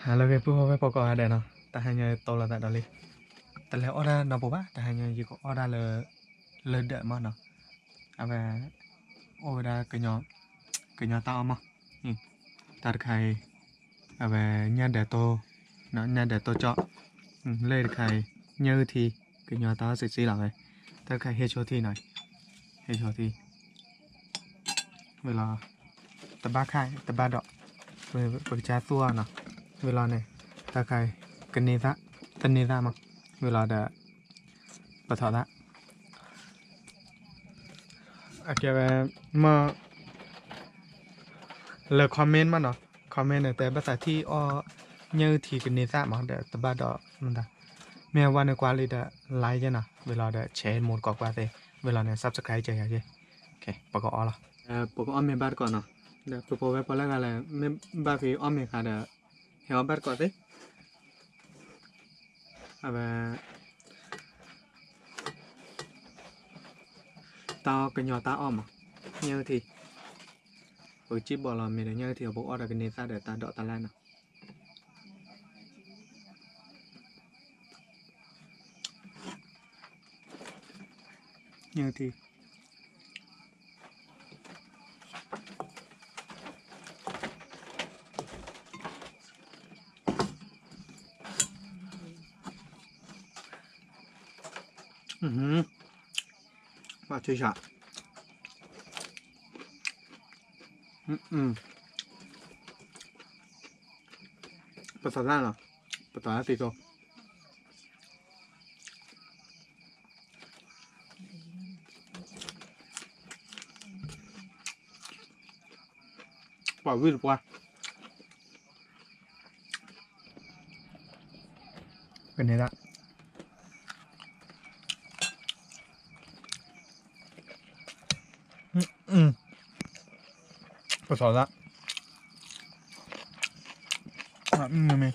ဟါလၢအဂ့ၤ ပုၢ်ဖိဝဲၢ်ဖိကိးဂၤဒဲးနီၤ, တဟါညါတီလီၤသးဒီးလံ, တလဲၤအီၣ်တၢ်နီတပူၤဘၣ်, တဟါညါယကအီၣ်တၢ်လၢ လၢဒၢးမးနီၤ, အဝဲ အိၣ်ဝဲဒၣ် ကညီတၢ်အီၣ်မး, တၢ်တခါအံၤ အဝဲ ညၣ်ဒၢးတိၢ်, ညၣ်ဒၢးတိၢ်ကၠီၣ်, လၢတခါအံၤ ညၣ်အုၣ်ထံ, ကညီတၢ်အီၣ်စ့စ့လီၤဝဲ, တၢ်တခါဟ့ၣ်ဆိထံနီၤ, ဟ့ၣ်ဆိထံ ဝံၤလီၤ တဘၣ်ခါ တဘၣ်ဒီး ပကစၢ်သူၣ်အီၤနီၤ, ဝံၤလီၤန့ၣ် တၢ်ခါ ကန့ၢ်သၣ်, တန့ၢ်သၣ်မး, ဝံၤလီၤဒီး ပထီၣ်သၣ် အကဲဝဲ မ့ၢ် လၢ comment မးနီၤ, comment န့ၣ် တဲဘၣ်သးထံၣ်အီၣ် ညၣ်အုၣ်ထံကန့ၢ်သၣ်မး ဒီးတဘၣ်ဒီး မ့ၢ်ဝဲန့ၣ်ကွၢ်လံဒီး like နီၤ, ဝံၤလီၤဒီး share မိၢ်တကိးကွၢ်သ့, ဝံၤလီၤန့ၣ် subscribe ကဲယၤက့, ပကအီၣ်လီၤ, ပကအီၣ်မ့ၤဘၣ်တကိးနီၤ, ဒီးပုၢ်ဖိဝဲၢ်ဖိလၢဂၤလဲၣ် မ့ၢ်ဘၣ်ဖဲအီၣ်မ့ၤခါဒီး ဟဲအီၣ်ဘၣ်တကိးသ့ အဝဲ တၢ်အီၣ်ကညီတၢ်အီၣ်မး, ညၣ်အုၣ်ထံ, ပကစံၣ်ဘီလီၤမ့ၤဒီး ညၣ်အုၣ်ထံ ပကအီၣ်ဒီးကန့ၢ်သၣ်ဒီးတၢ်ဒိးတၢ်လၢ်နီၤ, ညၣ်အုၣ်ထံ ပှၤထံဆး, ပသးလၢ်နီၤ, ပသးလၢ်သံသိ ပှၤဝံၣ်တပှၢ်, ကန့ၢ်ဒၣ်, ပစီၤဒၣ်, မ့ၢ် အီ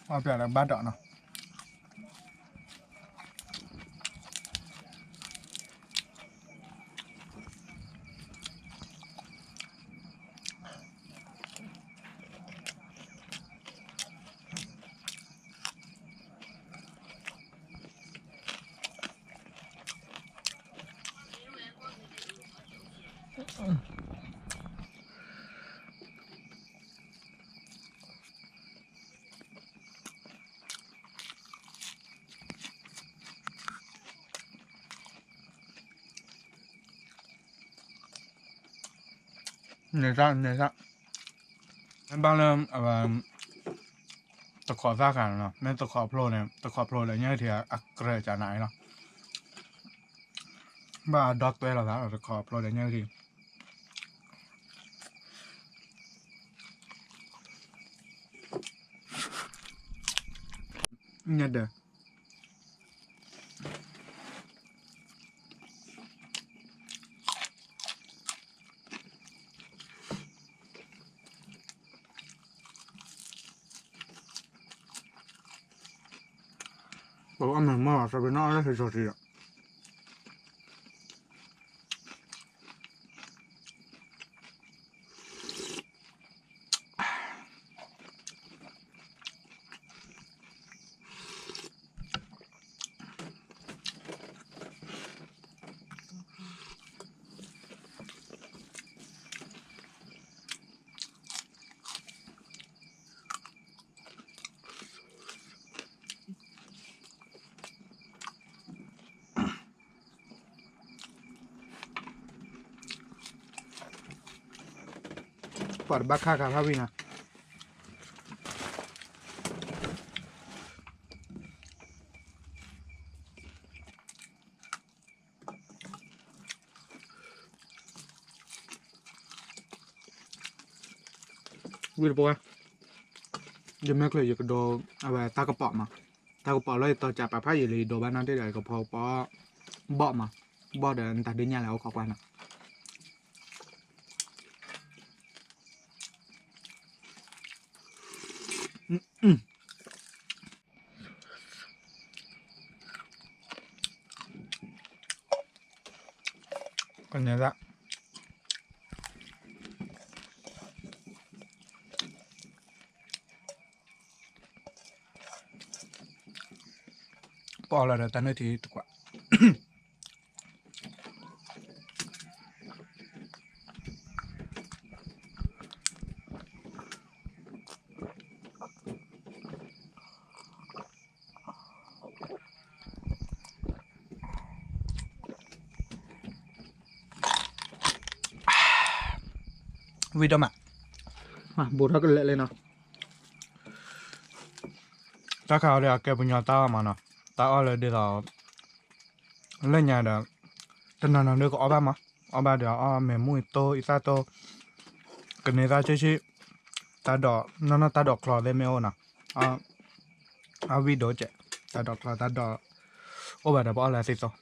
ၣ်ပျဲၢ်လၢဘၣ်ဒီးနီၤ န့ၣ်တၢ် န့ၣ်တၢ် မ့ၢ်ဘၣ်လၢ အဝဲ တခိးသၣ်ဃာ်နီၤ, မ့ၢ်တခိးဖျိန့ၣ် တခိးဖျိဒီး ညၣ်အုၣ်ထံအကြၢးကနၤအံၤလီၤ, ဘၣ်ဒီတွဲလီၤသး တခိးဖျိဒီး ညၣ်အုၣ်ထံ ညၣ်ဒၢး ပအီၣ်မ့ၤမ့ၢ်လီၤ စပ့ၤနီၣ်အီၣ်လၢဟံၣ်စီၤထံးဒီး ပှၤတဘၣ်ခါခါဖးဝံၤနီၤ ဝံၤတပှၢ် ယမ့ၢ်ချ့ယကဒိ အဝဲတၢ်ကပီၤမး, တၢ်ကပီၤလၢယတီၤကၢ်ပာ်ဖးယံာ်လံ ယဒိဘၣ်နီၢ်တ့ၢ်ဒီး ယကဖီကပီၤဘီၣ်မး, ဘီၣ်ဒီးနတၢ်ဒ့ၣ်ညါလဲၣ် အိၣ်ခိးကွၢ်နီၤ ကန့ၢ်သၣ် ပအီၣ်လီၤဒီးတၢ်နုၢ်ထံတကွၢ် ဝံၤဒီးမး ဘူးထီၣ်ကလဲာ်လံနီၤ တၢ်ခါအီၤဒီးအကဲပညီတၢ်အီၣ်မးနီၤ တၢ်အီၣ်လၢဒ်သိး လၢညါဒီး တနီၤနီၤဒုးကအီၣ်ဘၣ်မး အီၣ်ဘၣ်ဒီးအီၣ်မဲာ်မူအံၤတိၢ်အံသၣ်တိၢ် ကန့ၢ်သၣ်ဆ့ဆ့ တၢ်ဒိး နီၢ်နီၢ်တၢ်ဒိးချီသ့ၣ်မ့ၢ်အိၣ်နီၤ အဝံၣ်ဒိၣ်ကဲး တၢ်ဒိးချီတၢ်ဒိး အိၣ်ဘၣ်ဒီးပအီၣ်လၢအသံသိး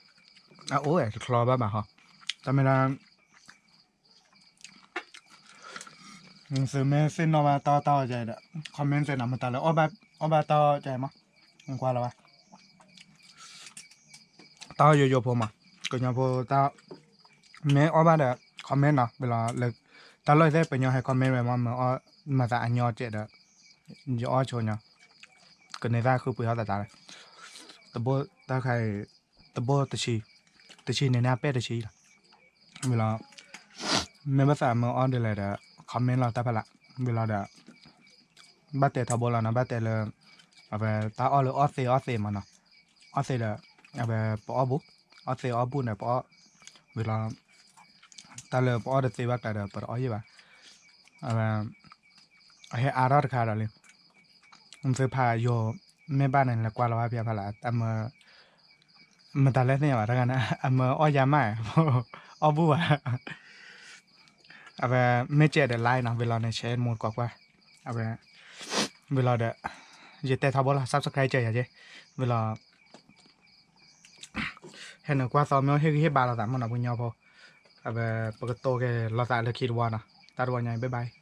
အအိၣ်ဝဲတချီဘၣ်ဘၣ်ဟီ တၢ်မ့ၢ်ဒၣ် သုမ့ၢ်သ့ၣ်နီၣ်ဘၣ်တၢ်အီၣ်တၢ်အီကဲဒီး comment သ့ၣ်နီၤ မတၤလၢအီၣ်ဘၣ်တၢ်အီၣ်ကဲမး ကွၢ်လီၤဘၣ် တၢ်အီၣ်ယိယိဖိမး ကညီဖိတၢ် မ့ၢ်အီၣ်ဘၣ်ဒီး comment နီၤ ဝံၤလီၤလၢ တၢ်လီၢ်သ့ၣ်ပညီဟဲ comment ဝဲမး မ့ၢ်အီၣ်မၤသးအညီကဲးဒီး ယအီၣ်ဆိညီ ကန့ၢ်သၣ်ဃုပှ့ၤဟီၣ်သတးလဲၣ် တဘိတၢ်ခါအံၤ တဘိတဆံ တဆံန့ၣ်န့ၣ်အပဲၢ်တဆံလီၤ ဝံၤလီၤ မ့ၢ်ဘၣ်သးမ့ၢ်အီၣ်ဒ်လဲၣ်ဒီး comment လီၤတၢ်ဖးလၢ် ဝံၤလီၤဒီး ဘၣ်တဲထီဘိလီၤနီၤ ဘၣ်တဲလၢ အဝဲတၢ်အီၣ်လၢအီၣ်သ့အီၣ်သ့မးနီၤ အီၣ်သ့ဒီး အဝဲပအီၣ်ဘူး အီၣ်သ့အီၣ်ဘူးန့ၣ် ပအီၣ် ဝံၤလီၤ တၢ်လၢပအီၣ်တသ့ဘၣ်ကျါဒီး ပတအီၣ်ယံာ်ဘၣ် အဝဲ အဟဲအါထီၣ်တခါဒီးလံ သုဖးယိၤ မ့ၢ်ဘၣ်န့ၣ် လဲၤကွၢ်လီၤဘၣ်ဖဲဖးလၢ် အမ မတၤလဲၣ်သ့ၣ်ညါဘၣ် တဂၤန့ၣ် အမၢအီၣ်ယါမး အီၣ်ဘူးဘၣ် အဝဲ မ့ၢ်ကဲးဒီး like နီၤ ဝံၤလီၤန့ၣ် share မိၢ်တကိးကွၢ် အဝဲ ဝံၤလီၤဒီး ယတဲထီဘိလီၤ subscribe ကဲးယၤက့ ဝံၤလီၤ ဟဲနုာ်ကွၢ်သီမ့ၢ်ဟ့ၣ်ဂံၢ်ဟ့ၣ်ဘါလိာ်သးမ့ၢ်နီၤ ပှၤကညီဖိ အဝဲ ပကတိၤက့ၤလိာ်သးလၢခံတဝီနီၤ တၢ်တဝီညါအံၤ bye bye